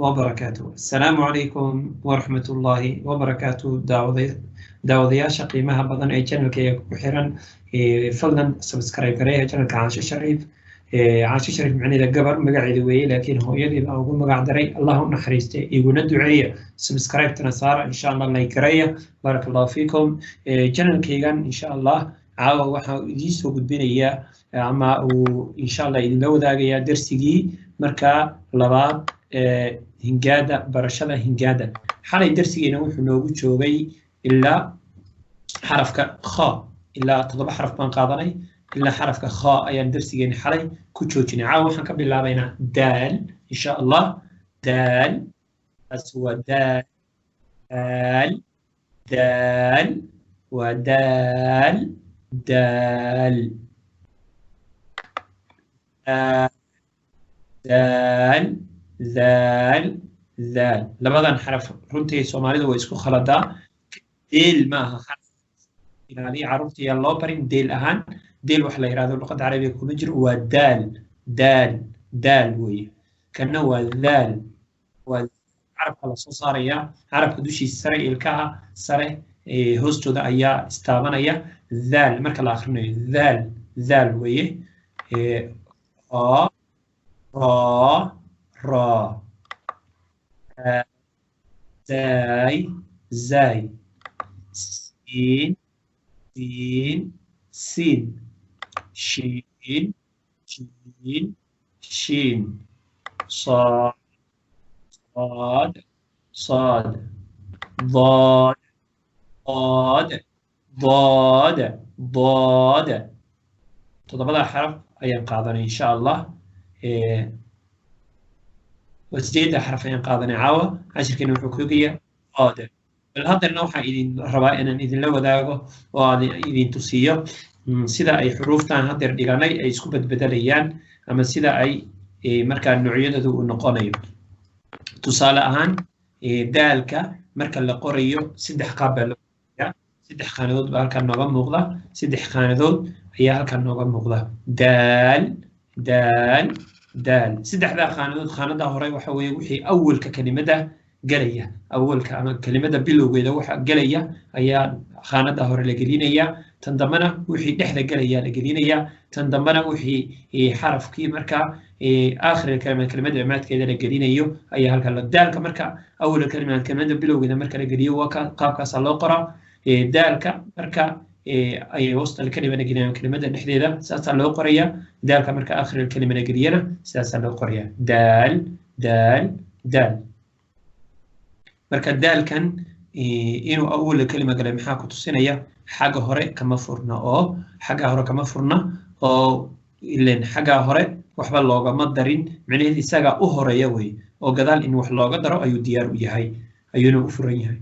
Wabarakaatuh. Assalaamu calaykum waraxmat ullaahi wabarakaatuh. Daawadayaasha qiimaha badan ee channelkayga ku xiran, fadlan subscribe gareeya channelka Caasho Shariif. Caasho Shariif macnaheeda gabar magaceeda weeye, laakiin hooyadii baa ugu magac daray. Allah u naxariiste, iguna duceeya. Subscribe-tana saara, insha Allah like gareeya. Baaraka Allahu fiikum. Channelkaygan insha Allah caawa waxaa idiin soo gudbinayaa ama uu insha Allah idinla wadaagayaa darsigii markaa labaad hingaada, barashada hingaada. Xalay darsigeena wuxuu noogu joogay ilaa xarafka kha, ilaa 7 xaraf baan qaadanay. Ilaa xarafka kha ayaan darsigeena xalay ku joojinay. Caawa waxaan ka bilaabaynaa daal, insha Allah. Daal taas waa daal, daal, daal waa daal, daal, daal, daal, daal. Labadan xaraf runtii Soomaalidu way isku khaladaa. Deel maaha xaraf, ilaaliya carruurta yaan loo barin deel ahaan. Deel wax la yidhahdo luqadda Carabiga kuma jiro. Waa daal, daal, daal weeye. Kanna waa daal, waa carabka lasoo saaraya, carabka dushiisa sare, ilkaha sare hoostooda ayaa istaabanaya daal marka la akhrinayo. Daal, daal weeye. Ra, ra, ra, zay, zay, siin, siin, siin, shiin, shiin, shiin, صاد، صاد، صاد، ضاد، ضاد، ضاد، ضاد. Toddobada xaraf ayaan qaadanay, insha Allah. 8da xaraf ayaan qaadanay caawa. Cashirkeena wuxuu ku egayaa daad. Bal haddeerna waxaan idin rabaa inaan idinla wadaago oo aan idin tusiyo sida ay xuruuftan haddeer dhiganay ay isku bedbedelayaan ama sida ay markaa noocyadooda uu noqonayo. Tusaale ahaan, daalka marka la qorayo saddex qaab baa loo qorayaa. Saddex khaanadood baa halkan nooga muuqda, saddex khaanadood ayaa halkan nooga muuqda: daal, daal, daal. Saddexdaa khaanadood, khaanada hore waxa weeye wixii awalka kelimada gelaya, awalka ama kelimada bilowgeeda waxa gelaya ayaa khaanada hore la gelinaya. Tan dambena wixii dhexda gelaya la gelinaya. Tan dambena wixii xarafkii markaa aakhir kalima, kelimada dhammaadkeeda la gelinayo ayaa halkan. Daalka marka awal kalima, kelimada bilowgeeda marka la geliyo, waa qaabkaasaa loo qoraa. Daalka marka ay wasta kalima la geliyaan, kelimada dhexdeeda, saasaa loo qorayaa. Daalka marka aakhir kalima la geliyana, sidaasaa loo qorayaa: daal, daal, daal. Marka daalkan inuu awal kalima galay maxaa ku tusinaya? Xagga hore kama furna, oo xagga hore kama furna, oo ilen xagga hore waxba loogama darin. Micnaheed isagaa u horeeya wey, oo gadaal in wax looga daro ayuu diyaar u yahay, ayuuna u furan yahay.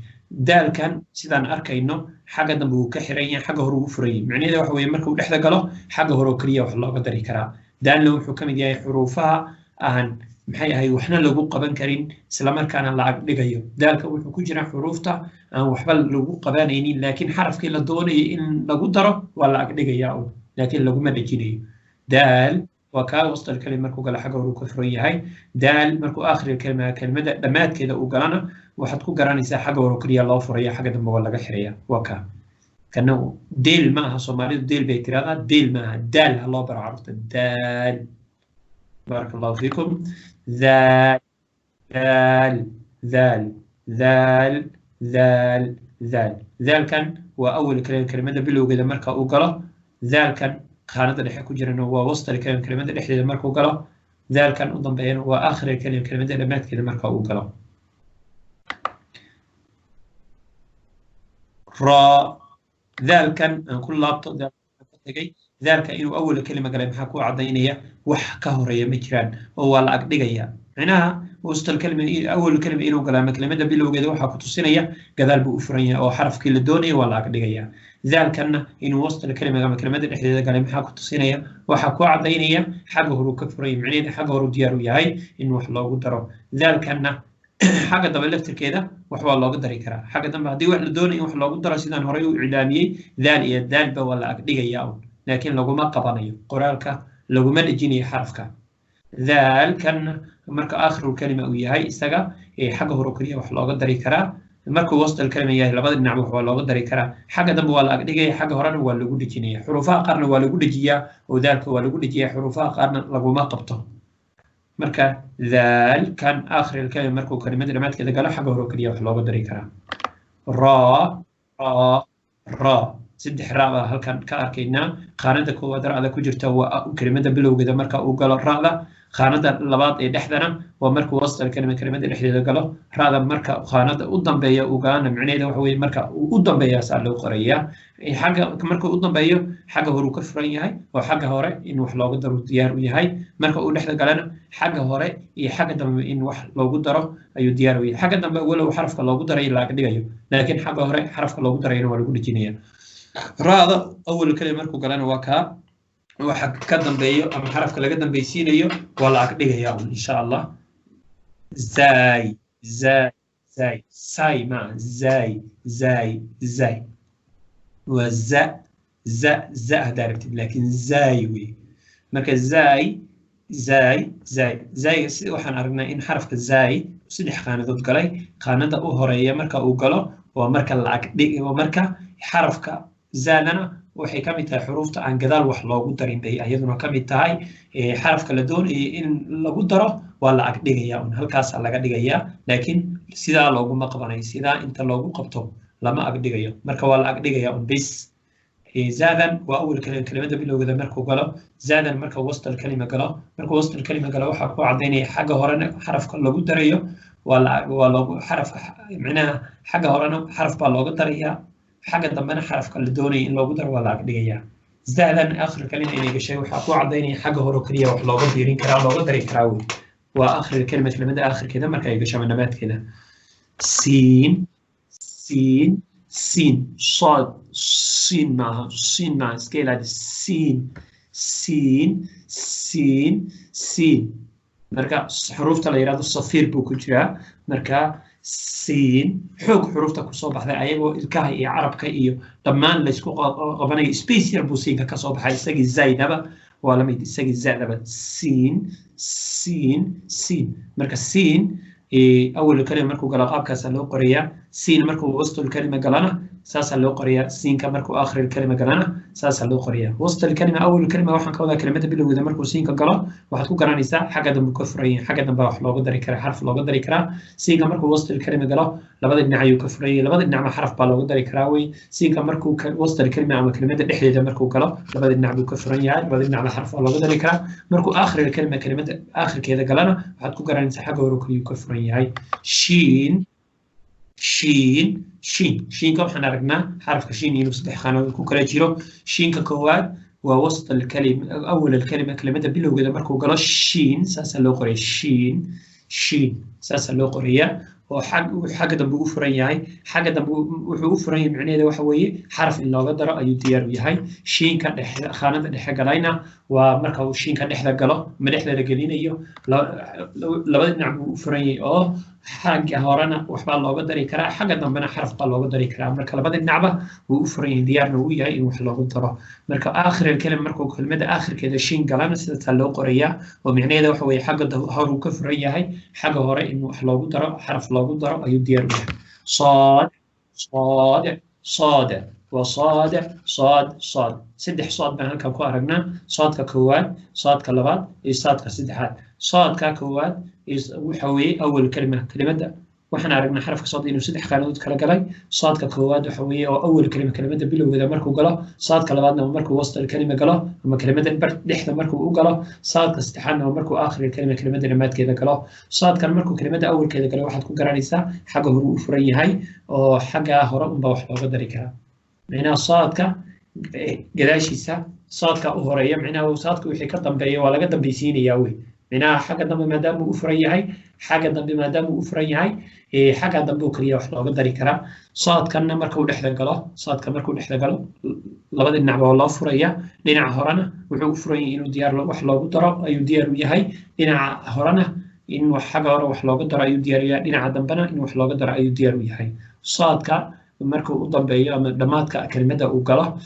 Daalkan sidaan arkayno xagga dambe wuu ka xiran yahay, xagga hore wuu u furan yahay. Micnaheeda waxa weeye marka uu dhexda galo, xagga hore oo keliya wax looga dari karaa. Daalna wuxuu ka mid yahay xuruufaha aan, maxay ahay, waxna lagu qaban karin, islamarkaana la ag dhigayo. Daalka wuxuu ku jiraa xuruufta aan waxba lagu qabanaynin, laakiin xarafkii la doonayay in lagu daro waa la ag dhigayaa un, laakiin laguma dhejinayo. Daal waa kaa wastal kalima markuu galo xagga hore uu ka furan yahay. Daal markuu aakhir kalima, kelimada dhammaadkeeda uu galana, waxaad ku garanaysaa xagga hore oo keliya loo furaya, xagga dambe waa laga xiraya. Waa kaa. Kana deel ma aha, Soomaalidu deel bay tiraahdaa. Deel ma aha, daal ha loo baro carruurta, daal. بارك الله فيكم. ذال، ذال، ذال، ذال، ذال، ذال. ذالkan waa awal kalima, kelimada bilowgeeda marka uu galo. Daalkan khaanada dhexe ku jirana waa wasta kalima, kelimada dhexdeeda markuu galo. Daalkan u dambeeyana waa aakhir kalima, kelimada dhammaadkeeda marka uu galo. Ra, daalkan aan ku laabto, daalkan ka tegay. Daalka inuu awal kalima galay maxaa ku caddaynaya? Wax ka horeeya ma jiraan, oo waa la agdhigaya. Micnaha wastal kalima, awal kalima inuu galaa ama kelimada bilowgeeda waxaa ku tusinaya gadaal buu u furan yahay, oo xarafkii la doonaya waa la agdhigaya. Daalkanna inuu wastal kalima ama kelimada dhexdeeda galay maxaa ku tusinaya? Waxaa ku caddaynaya xagga horuu ka furan yahay, micnaheeda xagga horuu diyaar u yahay in wax loogu daro. Daalkanna xagga dambe laftirkeeda wax waa looga dari karaa. Xagga dambe haddii wax la doonayo in wax loogu daro, sidaan horey u iclaamiyey, daal iyo daalba waa la agdhigayaa un, laakiin laguma qabanayo, qoraalka laguma dhejinayo xarafka. Daalkan marka aakhiru kalima uu yahay isaga xagga hore keliya wax looga dari karaa. Markuu wastal kalima yahay labada dhinac wax waa looga dari karaa. Xagga dambe waa la agdhigaya, xagga horena waa lagu dhejinaya. Xuruufaha qaarna waa lagu dhejiyaa oo daalka waa lagu dhejiyaa, xuruufaha qaarna laguma qabto. Marka daalkan aakhir kalima markuu kalimada dhamaadkeeda galo xagga hore keliya wax looga dari karaa. Raa, raa, raa, saddex raa baa halkan ka arkaynaa. Qaanada koowaad ra'da ku jirta waa kelimada bilowgeeda marka uu galo ra'da. Qaanada labaad ee dhexdana waa markuu wasal kalima kelimada dhexdeeda galo ra'da. Marka qaanada u dambeeya uu galana micnaheeda waxa weeye marka uu u dambeeya saa loo qorayaa. Xagga marka uu u dambeeyo xagga hore uu ka furan yahay oo xagga hore in wax looga daro diyaar u yahay. Marka uu dhexda galana xagga hore iyo xagga dambe in wax loogu daro ayuu diyaar u yahay. Xagga dambe walow xarafka loogu daray laga dhigayo, laakiin xagga hore xarafka loogu darayna waa lagu dhejinaya. Raada awal kalima markuu galana waa kaa waxa ka dambeeyo ama xarafka laga dambeysiinayo waa la ag dhigayaa un insha Allah. Zay, zay, zay, say ma zay, zay, zay waa za, za, za haddaa rabtid, laakiin zay wey. Marka zay, zay, zay, zayga si waxaan aragnaa in xarafka zay saddex qaanadood galay. Qaanada u horeeya marka uu galo waa marka la ag dhig, waa marka xarafka zaadana waxay ka mid tahay xuruufta aan gadaal wax loogu darin bay iyaduna ka mid tahay. Xarafka la doonayay in lagu daro waa la ag dhigayaa un, halkaasaa laga dhigayaa, laakiin sidaa looguma qabanayo. Sidaa inta loogu qabto lama ag dhigayo, marka waa la ag dhigayaa un bis. Zaadan waa awal kalima, kelimada bilowgeeda markuu galo. Zaadan marka wastal kalima galo, markuu wastal kalima galo waxaa ku cadaynaya xagga horena xarafka lagu darayo waa la waa loogu xarafka, micnaha xagga horena xaraf baa looga darayaa, xagga dambena xarafka la doonaya in loogu daro waa la ag dhigayaa. Zaadan aakhir kalima inay gashay waxaa ku cadaynaya xagga hore keliya wax looga biirin karaa, looga dari karaa wey. Waa aakhir kalima, kelimada aakhirkeeda marka ay gasho ama dhamaadkeeda. Siin, siin, siin, صاد, siin maaha, siin maaha, iska ilaali. Siin, siin, siin, siin. Marka xuruufta la yidhahdo safiir buu ku jiraa. Marka siin xoog xuruufta kusoo baxday ayagoo ilkaha iyo carabka iyo dhammaan laysku qabanayo, space yar buu siinka kasoo baxay. Isagii zaydaba waa lamid, isagii zadaba. Siin, siin, siin. Marka siin awal kalima markuu galo qaabkaasaa loo qorayaa. Siin markuu wastul kalima galana saasaa loo qorayaa. Siinka markuu aakhir kalima galana saasaa loo qorayaa. Wastul kalima, awal kalima waxaan ka wadaa kelimada bilowgeeda markuu siinka galo waxaad ku garanaysaa xagga dambe ka furan yahay, xagga dambe wax looga dari karaa, xarf looga dari karaa. Siinka markuu wastul kalima galo labada dhinac ayuu ka furan yahay, labada dhinacba xaraf baa looga dari karaa wey. Siinka markuu wastul kalima ama kelimada dhexdeeda markuu galo labada dhinac buu ka furan yahay, labada dhinacba xarf baa looga dari karaa. Markuu aakhir kalima, kelimada aakhirkeeda galana waxaad ku garanaysaa xagga hore kaliyuu ka furan yahay. Shiin, shiin, shiin. Shiinka waxaan aragnaa xarafka shiin inuu saddex qaanadood ku kala jiro. Shiinka koowaad waa wasط alkalima, awal alkalima, kelimada bilowgeeda markuu galo shiin saasaa loo qoraya. Shiin, shiin saasaa loo qorayaa oo xag xagga dambe u furan yahay. Xagga dambe wuxuu u furan yahay micnaheeda waxa weeye xaraf in looga daro ayuu diyaar u yahay. Shiinka dhexe, khaanada dhexe galayna waa marka uu shiinka dhexda galo ama dhexda la gelinayo, labada dhinac buu u furan yahay oo xagga horena waxbaa looga dari karaa, xagga dambena xaraf baa looga dari karaa. Marka labada dhinacba wuu u furan yahay, diyaarna wuu yahay in wax loogu daro. Marka aakhir alkalima markuu kelimada aakhirkeeda shiin galana sidaasaa loo qorayaa oo micnaheeda waxa weeye xagga horuu ka furan yahay, xagga hore in wax loogu daro, xaraf loogu daro ayuu diyaar u yahay. Saad, saad, saad waa saad, saad, saad. Saddex saad baan halkan ku aragnaa: saadka koowaad, saadka labaad iyo saadka saddexaad. Saadka koowaad waxa weeye awal kalima, kelimada waxaan aragnaa xarafka saad inuu saddex qaanadood kala galay. Saadka koowaad waxa weeye oo awal kalima, kelimada bilowgeeda markuu galo. Saadka labaadna waa markuu wastal kalima galo ama kelimada dhexda markuu u galo. Saadka saddexaadna waa markuu aakhir kalima, kelimada dhammaadkeeda galo. Saadkan markuu kelimada awalkeeda galo waxaad ku garanaysaa xagga hore u furan yahay oo xagga hore unbaa wax looga dari karaa. Micnaha saadka gadaashiisa saadka u horeeya, micnaha saadka wixii ka dambeeya waa laga dambeysiinayaa wey. Micnaha xagga dambe maadaama uu u furan yahay, xagga dambe maadaama uu u furan yahay, xagga dambe oo keliya wax looga dari karaa. Saadkanna marka uu dhexda galo, saadka markuu dhexda galo labada dhinacba waa loo furaya. Dhinaca horena wuxuu u furan yahay inuu diyaar wax loogu daro ayuu diyaar u yahay. Dhinaca horena in wax xagga hore wax looga daro ayuu diyaar u yahay, dhinaca dambena in wax looga daro ayuu diyaar u yahay. Saadka markuu u dambeeyo ama dhammaadka kelimada uu galo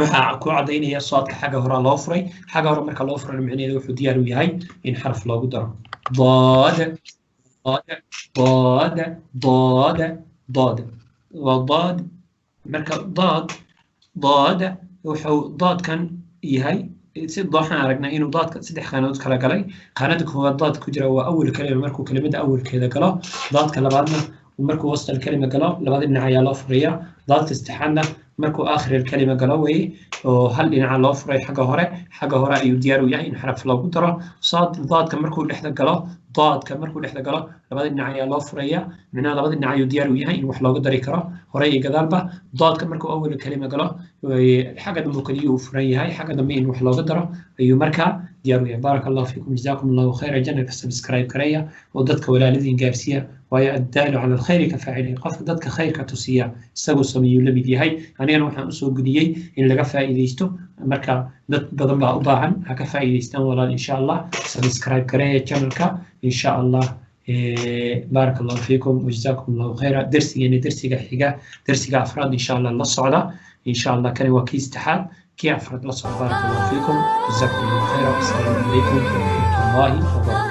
Waxaa ku cadaynaya saadka xagga hore loo furay. Xagga hore marka loo furay, micnaheedu wuxuu diyaar u yahay in xaraf loogu daro. Daad, daad, daad, daad, daad waa daad. Marka daad, daad, wuxuu daadkan yahay si waxaan aragnay inuu daadka saddex khaanadood kala galay. Khaanada koowaad daad ku jira waa awal kalima, markuu kelimada awalkeeda galo. Daadka labaadna markuu wasط alkalima galo, labada dhinac ayaa loo furaya. Daadka saddexaadna markuu aakhir alkalima galo wey, oo hal dhinaca loo furay xagga hore. Xagga hore ayuu diyaar u yahay in xaraf loogu daro. Saad, daadka markuu dhexda galo, daadka markuu dhexda galo, labada dhinac ayaa loo furaya, micnaha labada dhinac ayuu diyaar u yahay in wax looga dari karo, hore iyo gadaalba. Daadka markuu awal kalima galo, xagga dambe kaliya uu furan yahay, xagga dambe in wax looga daro ayuu markaa diyaar u yahay. Baaraka Allahu fiikum, jazaakum Allahu khayra. Channelka subscribe gareeya oo dadka walaaladiin gaarsiiya, waayo addaalu cala alkhayri ka faacilihi, qofka dadka khayrka tusiya isagoo sameeyuu la mid yahay. Anigana waxaan usoo gudiyey in laga faa'iidaysto, marka dad badan baa u baahan, ha ka faa'iidaystaan walaal. Insha Allah subscribe gareeya channelka insha Allah. Baaraka Allahu fiikum wajazaakum Allahu khayra. Darsigeena darsiga xiga, darsiga afraad insha Allah la socda. Insha Allah kani waa kii saddexaad, kii afraad la socda. Baaraka Allahu fiikum, jazaakum Allahu khayra. Assalaamu calaykum waraxmatullahi wabarakatu.